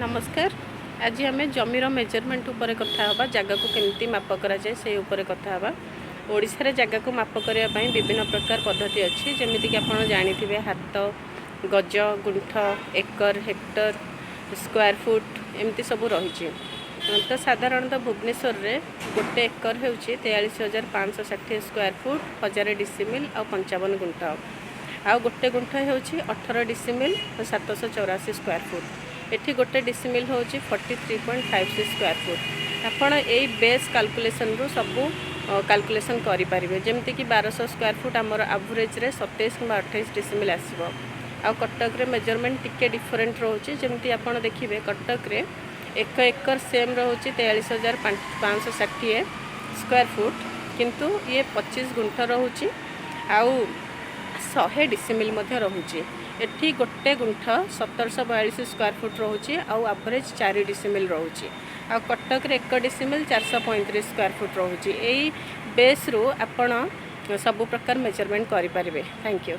ନମସ୍କାର। ଆଜି ଆମେ ଜମିର ମେଜରମେଣ୍ଟ ଉପରେ କଥା ହେବା। ଜାଗାକୁ କେମିତି ମାପ କରାଯାଏ, ସେଇ ଉପରେ କଥା ହେବା। ଓଡ଼ିଶାରେ ଜାଗାକୁ ମାପ କରିବା ପାଇଁ ବିଭିନ୍ନ ପ୍ରକାର ପଦ୍ଧତି ଅଛି। ଯେମିତିକି ଆପଣ ଜାଣିଥିବେ, ହାତ, ଗଜ, ଗୁଣ୍ଠ, ଏକର, ହେକ୍ଟର, ସ୍କୋୟାର ଫୁଟ, ଏମିତି ସବୁ ରହିଛି। ତ ସାଧାରଣତଃ ଭୁବନେଶ୍ୱରରେ ଗୋଟେ ଏକର ହେଉଛି 43,560 ସ୍କୋୟାର ଫୁଟ, 1000 ଡିସିମିଲ୍ ଆଉ 55 ଗୁଣ୍ଠ। ଆଉ ଗୋଟେ ଗୁଣ୍ଠ ହେଉଛି 18 ଡିସିମିଲ୍, 784 ସ୍କୋୟାର ଫୁଟ। ଏଠି ଗୋଟେ ଡିସିମିଲ୍ ହେଉଛି 43.56 square foot। ଆପଣ ଏଇ ବେସ୍ କାଲକୁଲେସନ୍ରୁ ସବୁ କାଲକୁଲେସନ୍ କରିପାରିବେ। ଯେମିତିକି 1200 ସ୍କୋୟାର ଫୁଟ ଆମର ଆଭରେଜରେ 27 କିମ୍ବା 28 ଡିସିମିଲ୍ ଆସିବ। ଆଉ କଟକରେ ମେଜରମେଣ୍ଟ ଟିକେ ଡିଫରେଣ୍ଟ ରହୁଛି। ଯେମିତି ଆପଣ ଦେଖିବେ, କଟକରେ ଏକ ଏକର ସେମ୍ ରହୁଛି 43,560 ସ୍କୋୟାର ଫୁଟ, କିନ୍ତୁ ଇଏ 25 ଗୁଣ୍ଠ ରହୁଛି ଆଉ 100 ଡିସିମିଲ୍ ମଧ୍ୟ ରହୁଛି। ଏଠି ଗୋଟେ ଗୁଣ୍ଠ 1742 ସ୍କୋୟାର ଫୁଟ ରହୁଛି ଆଉ ଆଭରେଜ୍ 4 ଡିସିମିଲ୍ ରହୁଛି। ଆଉ କଟକରେ ଏକ ଡିସିମିଲ୍ 435 ସ୍କୋୟାର ଫୁଟ ରହୁଛି। ଏଇ ବେସ୍ରୁ ଆପଣ ସବୁ ପ୍ରକାର ମେଜରମେଣ୍ଟ କରିପାରିବେ। Thank you.